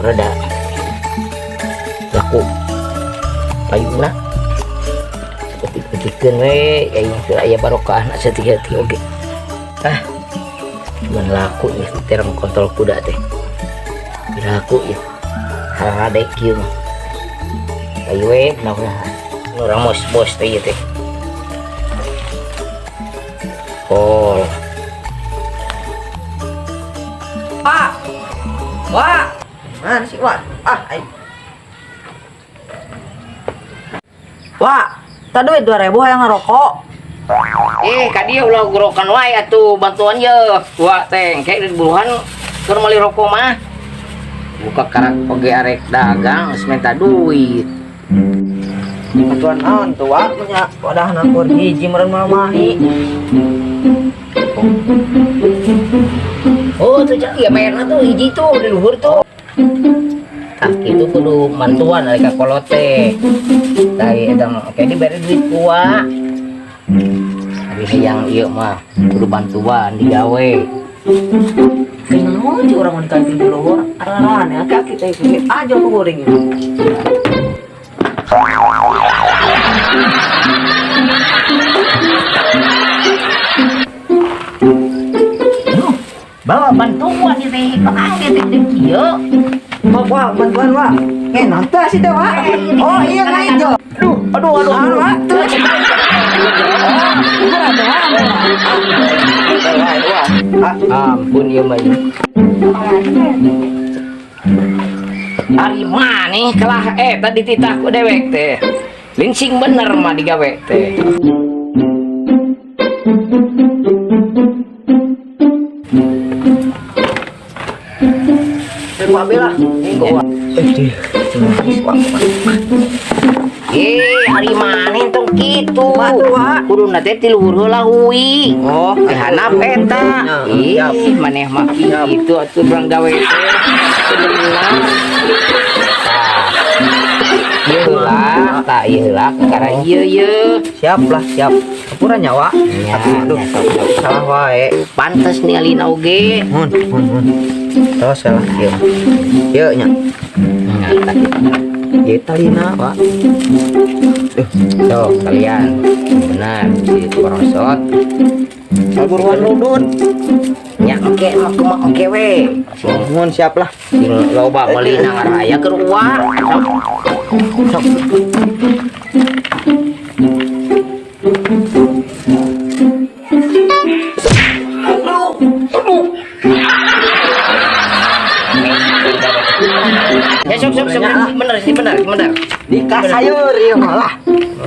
Rada laku payuna seperti-petikeun we aing teu aya barokah na saeutik-saeutik oge. Ah, cuman laku ya terong kontol kuda teh laku ya harade kieu mah payu we. Mudah-mudahan orang bos-bos teh ieu teh kol. Pak. Wak. Mana sih, Wak? Ah, aing. Wak, tadi duit 2000 hayang ngerokok. Eh, ka dieu ulah gorokan wae atuh bantuan ye. Wa teh engke di buruhan keur meuli rokok mah. Buka karak oge arek dagang geus minta duit. Bantuan naon tuh, Wak? Nya wadah nangkur hiji meureun mah mahi. Oh, tuh ya bayarna tuh hiji tuh di luhur tuh. Tah kitu kudu mantuan ari ka kolot teh. Tah eta mah oke dibere duit ku wa. Ari hayang ieu mah kudu bantuan digawe. Naon sih urang mah dikaitkeun di luhur? Arang-arangan ya kaki teh duit aja ku kuring ini. Duh, bawa bantuan ieu teh panggil teh kieu. Wak, Wak, bantuan, Wak. Eh, nanti sih teh, Wak. Oh, iya ngajo. Aduh, aduh, aduh, aduh. Wak. Tuh. Oh, ada, Wak. Wak, Wak. Ah, Ampun ieu mah. Ari maneh kalah tadi titah ku dewek teh. Lincing bener mah digawe teh. Eh, Wak lah. Ini kok, Wak. Eh, Wak. Eh, ari maneh tong kitu. Wak tuh, Wak. Kuduna teh ti luhur heula hui. Oh, Teh hanap eta. Ih, Siap. maneh mah kitu atuh urang gawe teh. Bener. Tah. Ieu heula, tah ieu heula kakara ieu ieu. Siap lah, siap. Hampura nya, Wak. Nya, Aduh, nya, sok, sok. Salah wae. Pantes nih alina oge. Mun, mun, mun. Terus salah ieu. Ieu nya. Nah, tadi. Ieu talina, Wak. Sok kalian benar si porosot. Buruan nudut. Nya engke mah kumaha engke we. Sing Mun siap lah. sing loba meuli na ngaraya keur uang. Sok. Sok. Aduh, aduh. Ya sok sok sok bener sih bener bener. Dika sayur ieu malah.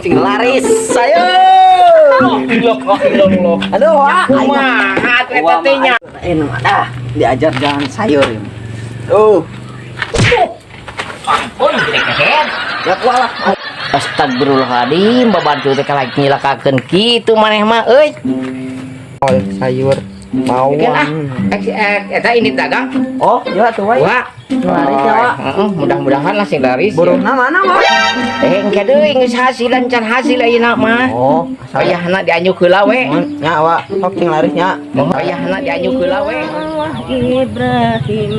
Sing laris sayur. Loh, loh, loh. Aduh, Wak. Kumaha atuh eta teh nya? Ini mah dah diajar jangan sayur ini. Tuh, Ampun gede kehed. ya kuah lah. Astagfirullahaladzim, babantu teh kalak nyilakakeun kitu maneh mah euy. Oh, sayur Bikin ah. bawang. Eh, eta ini dagang. Oh, ya tuh wae. Wah. Laris ya, Wak. Heeh, mudah-mudahan lah sing laris. Burungna mana, Wak? Eh, engke deui geus hasilan can hasil ayeuna mah. Oh, asal Payahna dianyuk heula we. Nya, Wak. Sok sing laris nya. Payahna dianyuk heula we. Allah Ibrahim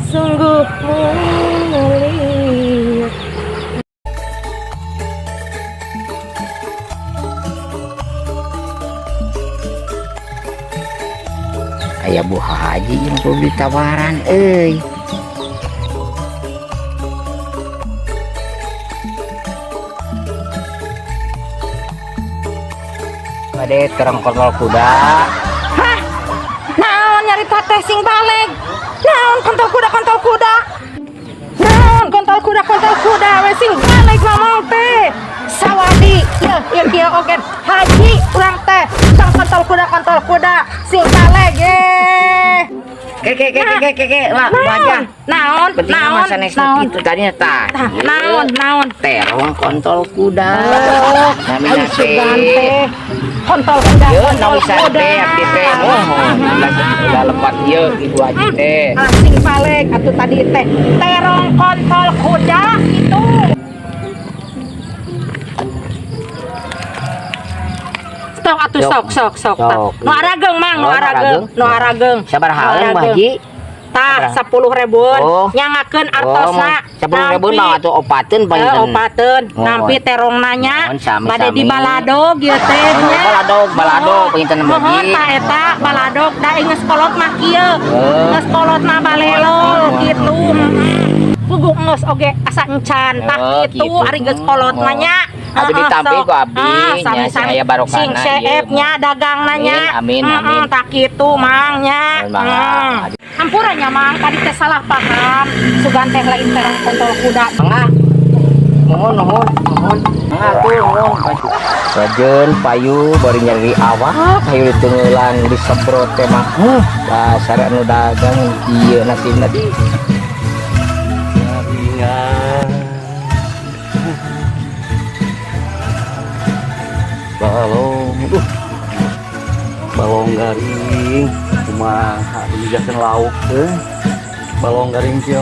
sungguh mulia. Aya Bu Haji yang perlu ditawaran euy. Bade terong kontol kuda. Hah? Naon nyarita teh sing baleg? Naon kontol kuda kontol kuda? Naon kontol kuda kontol kuda we sing baleg ngomong teh. Sawadi, ya ya kieu oge haji urang teh tong kontol kuda sing baleg eh. Ke ke ke ke ke ke lah baca. Naon? Penting Naon? mah sanes Naon? kitu tadinya tah. Tah, naon? Naon? Terong kontol kuda. Oh, Namina aing sugan teh. teh. Kontol kuda, Ye, kontol nawisan kuda. teh abdi teh. Mohon ulah lepat ieu Ibu Haji teh. Ah, sing baleg atuh tadi teh. Terong kontol kuda itu. Sok atuh sok sok sok. Sok. Nu arageng mang, nu Oh, nu arageng, arageng. nu arageng. Sabaraha Nu Bu arageng. Haji? Tah 10 ribuan. Oh. Nyangakeun artosna. 10 ribuan mah atuh opateun Eh, panginten. opateun. Oh. Nampi terong nanya. Mohon, sami-sami. Bade di baladog ieu teh Oh, nya. baladog, baladog, panginten Mohon bagi. tah eta baladog da geus kolot mah kieu. Oh. Geus kolot mah balelol Mohon, gitu. Puguh geus oge asa encan tah Oh, kitu gitu. ari geus kolot mah nya. Atuh Heeh, ditampi sok. ku abdi, Ah, nya, sami-sami. sing aya barokahna, Sing ieu, seep nya dagangna nya. Amin, amin, amin. Tah kitu mang nya. Amin, mangga. Hampura nya mang tadi teh salah paham. Sugan teh lain terong kontol kuda. Mangga. Mohon, mohon, mohon. Mangga tuh, mohon. Rajeun payu bari nyari awak hayu diteunggeulan disemprot teh mah. Dasar anu dagang ieu nasibna di. Balong, duh, balong garing, kumaha dijakeun lauk teh. Balong garing kieu.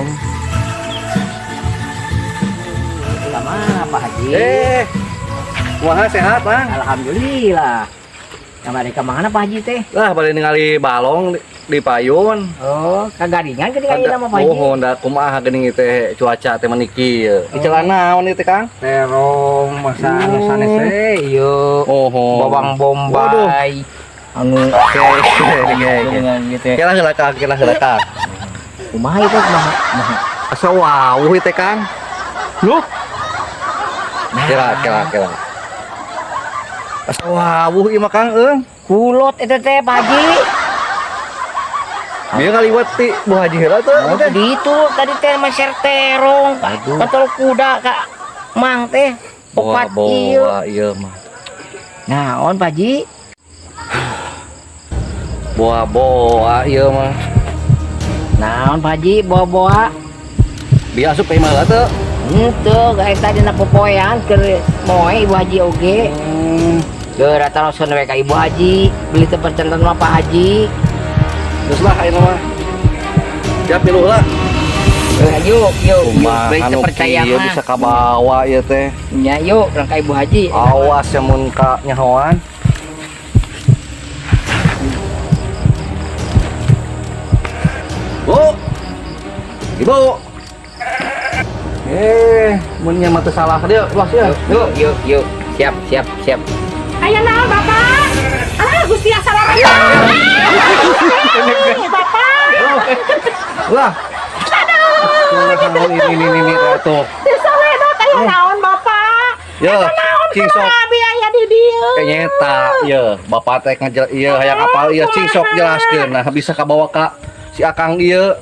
Lama Pak Haji. Eh, kumaha sehat, Mang? Alhamdulillah. Kamari ka mana Pak Haji teh? Lah bade ningali balong di payun. Oh, kagaringan geuning ayeuna mah Pak Haji. Oh, da kumaha geuning teh cuaca teh meni kieu. Icelan naon ieu teh, Kang? Terong masa anu sanes teh ieu Oh, bawang bombay anu Oke, oke, oke. dengan ieu teh. Kela heula Kang, kela heula Kang. Kumaha ieu teh kumaha? Kumaha? Asa wawuh ieu teh, Kang. Loh. Kela, kela, kela. Asa wawuh ieu mah Kang eung. Kulot eta teh Pak Haji. Dia ngaliwat ti Bu Haji heula tuh. Oh, Teh. di itu tadi teh meser terong, kontol kuda kak mang teh opat ieu. Boa, ieu mah. Naon Pak Haji? Boa boa ieu mah. Naon Pak Haji boa-boa? Dia asup ka imah heula teu. Henteu, eta dina popoean keur moe Ibu Haji oge. Geura taroskeun we ka Ibu Haji, beli teu percanten mah Pak Haji. Geus lah ayeuna mah. Siap milu heula. Yuk, yuk, yuk, Kumaha beli teu nu percaya kieu mah. bisa kabawa ieu teh. Nya yuk, urang ka Ibu Haji. Awas ya mun ka nyahoan. Bu. Ibu. Eh, mun nya mah teu salah dia, los ya. Yuk, yuk, yuk. Siap, siap, siap. Aya naon Bapak? Ah, Gusti asa Bapak. Lah. Aduh. Ini tuh. Disaledot aya naon Bapak? Ya, Naon cing sok. abi aya di dieu. Kayaknya eta, ieu bapak teh ngajel ieu hayang apal ieu cing sok jelaskeun. Nah, bisa kabawa ka si Akang ieu.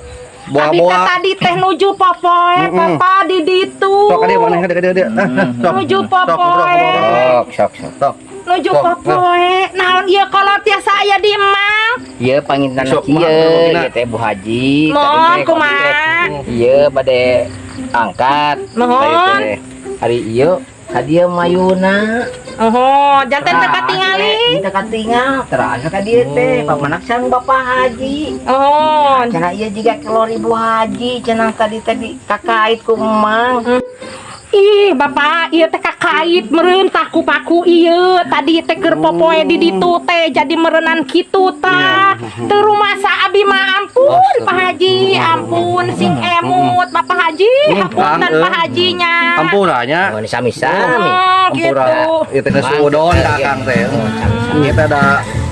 Abi teh Boa-boa. tadi teh nuju popoe, Bapak di ditu. Sok ka dieu maneh ka dieu ka dieu. Nah, sok. Nuju Sok, ngobrol, popoe. ngobrol. Sok, sok, sok. Sok. Nuju Sok, popoe. Naon ieu kolot tiasa aya di emang? Ieu panginten Sok, kieu, kumaha, kumaha, ieu teh Bu Haji. Mohon Tadi teh kumaha. Ieu bade angkat. Mohon. Tadi teh hari ieu ka dieu mayuna. Oh, janten teu katingali. Teu katingal. Terasa ka dieu teh pamanak sareng Bapak Haji. Oh, Cenah ieu jiga kelor Ibu Haji cenah tadi tadi kakait ku emang. Ih, Bapak, ieu teh kakait meureun tah ku paku ieu. Tadi teh keur popoe di ditu teh jadi meureunan kitu tah. Teu rumasa abi mah ampun Pak Haji, ampun sing emut Bapak Haji, hapunten Kang, Pak Hajinya. Ampuranya. Oh, ini sami-sami. Oh, gitu. Ampura. Ieu teh geus suudon ka Akang teh. Oh, sami-sami. Ieu teh da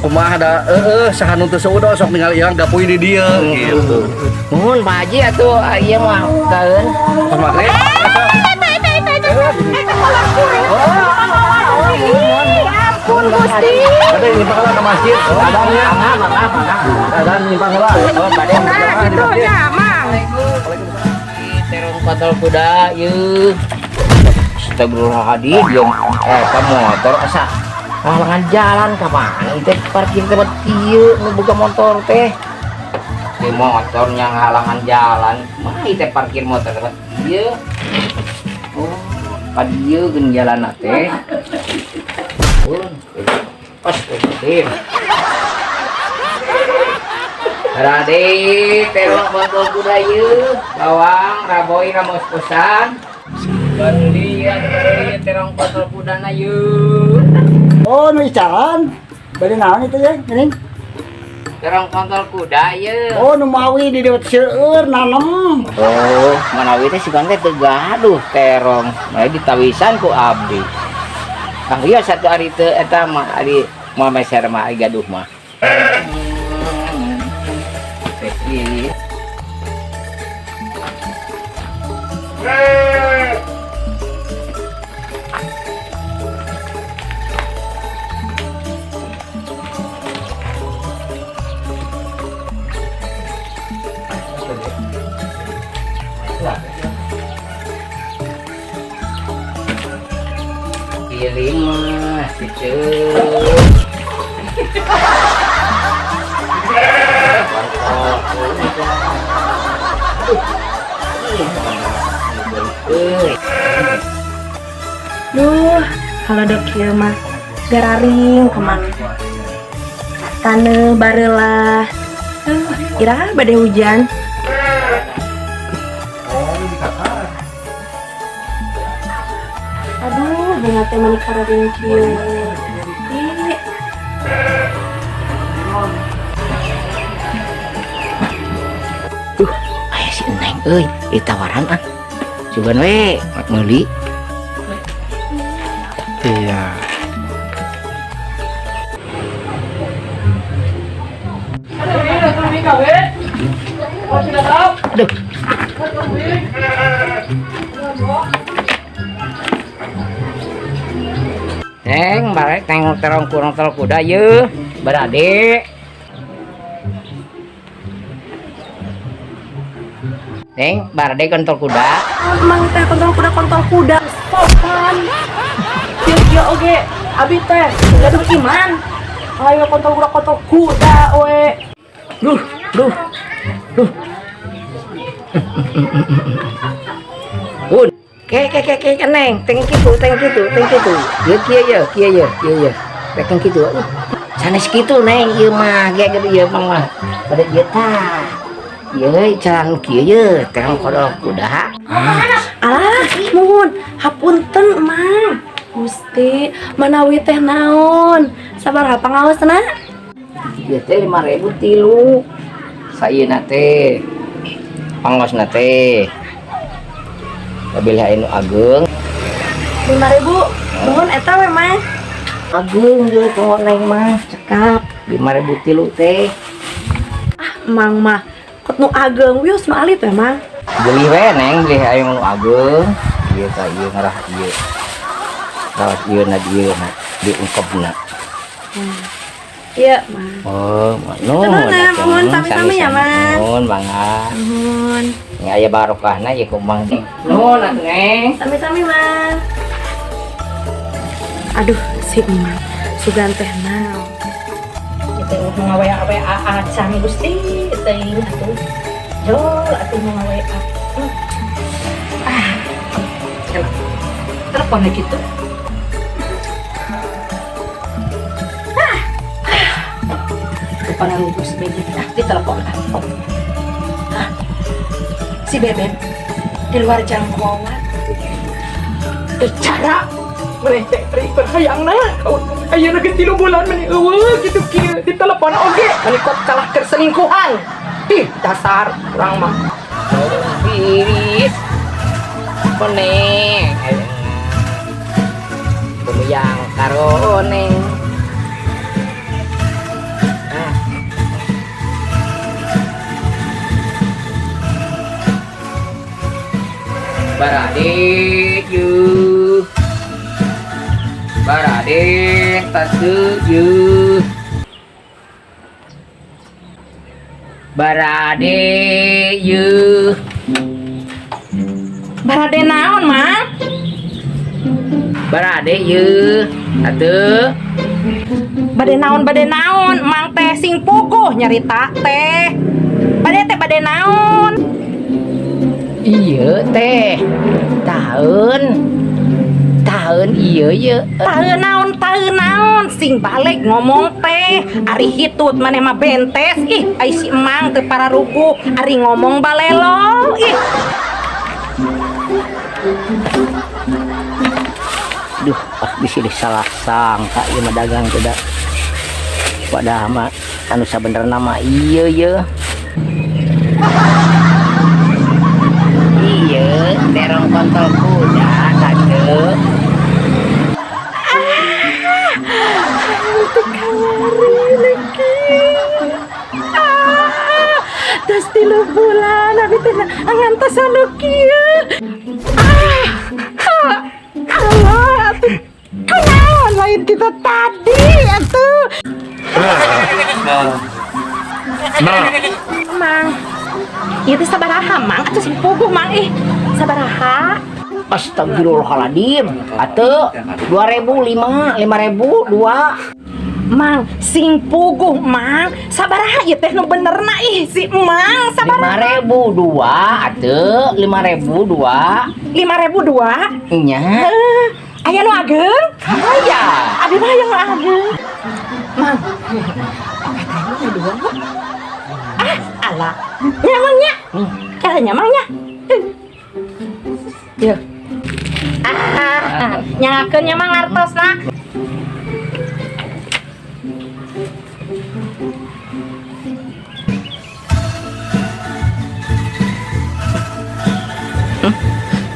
kumaha da heueuh saha nu teu suudon sok ningali ieu gapuy di dieu gitu. Nuhun Pak Haji atuh ieu mah kaeun. Pas maghrib. Eta eta eta eta eta kolor kuring. Ih, ampun Gusti. Bade nyimpang heula ka masjid. Adannya. Mangga, mangga, mangga. Adan nyimpang heula. Oh, bade Nah, gitu ya, Mang. Terong kontol kuda ieu. Astagfirullahaladzim, jeung eta motor asa halangan jalan ka mana ieu teh parkir tempat ieu nu boga motor teh. Di motornya halangan jalan, mah ieu teh parkir motor tempat ieu. Oh, ka dieu geun jalanna teh. Oh, astagfirullahaladzim. Rade, terong kontol kuda ieu, bawang, raboy, ramos kosan. Beli ya, terong kontol kudana yeuh. Oh, nu icalan. Bade naon itu ya, geuning? Terong kontol kuda ye. Oh, nu mawi di dieu seueur nanem. Oh, manawi teh sugan teh teu gaduh terong. Manawi ditawisan ku abdi. Ah iya satu hari teu eta mah ari moal meser mah ari gaduh mah. Teh. Lima, gitu. Duh, kalau dok kieu mah gararing kemana? Taneuh barelah. Iraha bade hujan. Aduh, bunga teh mani kararing kieu. Ih. Duh, aya si Neng euy, ditawaran ah. Sugan we, meuli. Iya. Aduh. Neng, barek teng terong kurang tol kuda ye, berade. Neng, barade kontol kuda. Emang teh kontol kuda kontol kuda. Sopan. Kieu kieu oge, abi teh gaduh iman. Ayo kontol kuda kontol kuda we. Duh, duh. Duh. Un. Ke ke ke ke neng, teng kitu, teng kitu, teng kitu. Ye kieu ye, kieu ye, kieu ye. Teng kitu. Sanes kitu neng ieu mah, ge gede ieu mah. Pada ieu tah. Ieu jalan kieu ye, terong kodol kuda. Alah, muhun, hapunten mang. Gusti, manawi teh naon? Sabaraha pangaosna? Ieu teh 5.000 tilu. Sayeuna teh pangaosna teh. Kabilih anu ageung. 5.000. Muhun eta we mah. Ageung jeung tong neng mah cekap 5.000 tilu teh. Ah, mang mah kot nu ageung wios nu alit we mang. Beli we neng, beli aya nu ageung. Ieu tah ieu ngarah ieu. Rawas ieu na ieu na diungkepna. Iya, Mang. Oh, nuhun. Nuhun, sami-sami ya, Mang. Nuhun, mangga. Nuhun. Nya aya barokahna ieu ku Mang. Nuhun atuh, Neng. Sami-sami, Mang. Aduh, si Mang sugan teh naon. Itu ngawa-wa acan Gusti teuing atuh. Jol atuh ngawa. Ah. Telepon gitu. Teleponan si Bebek, ah, ditelepon ah. Ah, si Bebek di luar jangkauan. Cara mereka teh hayangna ayeuna geus 3 bulan meni eueuh kitu kieu ditelepon oge meni kot kalah keur selingkuhan. Ih, dasar urang mah. Biris. Koneng. Kumuyang karoneng. Barade yu. Barade tatu yu. Barade yu. Barade naon, Mang? Barade yu. Atuh. Bade naon, Mang teh sing puguh nyarita teh. Bade teh bade naon? Iya teh. Taun. Taun iya ye. Taun naon sing balik ngomong teh. Ari hitut maneh mah bentes. Ih, ai si Emang teu pararuguh ari ngomong balelo. Ih. Duh, ah bisi salah sangka ieu mah dagang teh da. Padahal mah anu sabenerna mah ieu ye. Iya, terong kontol kuda tante. Kamari lagi. Ah, tos 3 bulan abi teh ngantos anu kieu. Ah, ah, Allah, atuh. Kunaon lain kita tadi atuh. Mang, ieu teh sabaraha, Mang? Atuh sing puguh, Mang, ih. Sabaraha? Astagfirullahaladzim. Atuh, 2005, 5000, dua. Mang, sing puguh, Mang. Sabaraha ieu teh nu benerna ih si Mang? Lima Sabaraha? ribu dua, atuh, 5002. 5002. Nya. Eh, aya nu ageng? Aya. Abi mah yang nu ageng. Mang, 4000 dua. Ah, alah. Nya, Mang, nya. Kayaknya, Mang, nya. Yeuh. Ah, nyalakeun nya, Mang, artosna.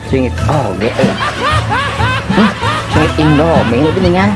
Singit oh ge. Singit Indomie geuningan.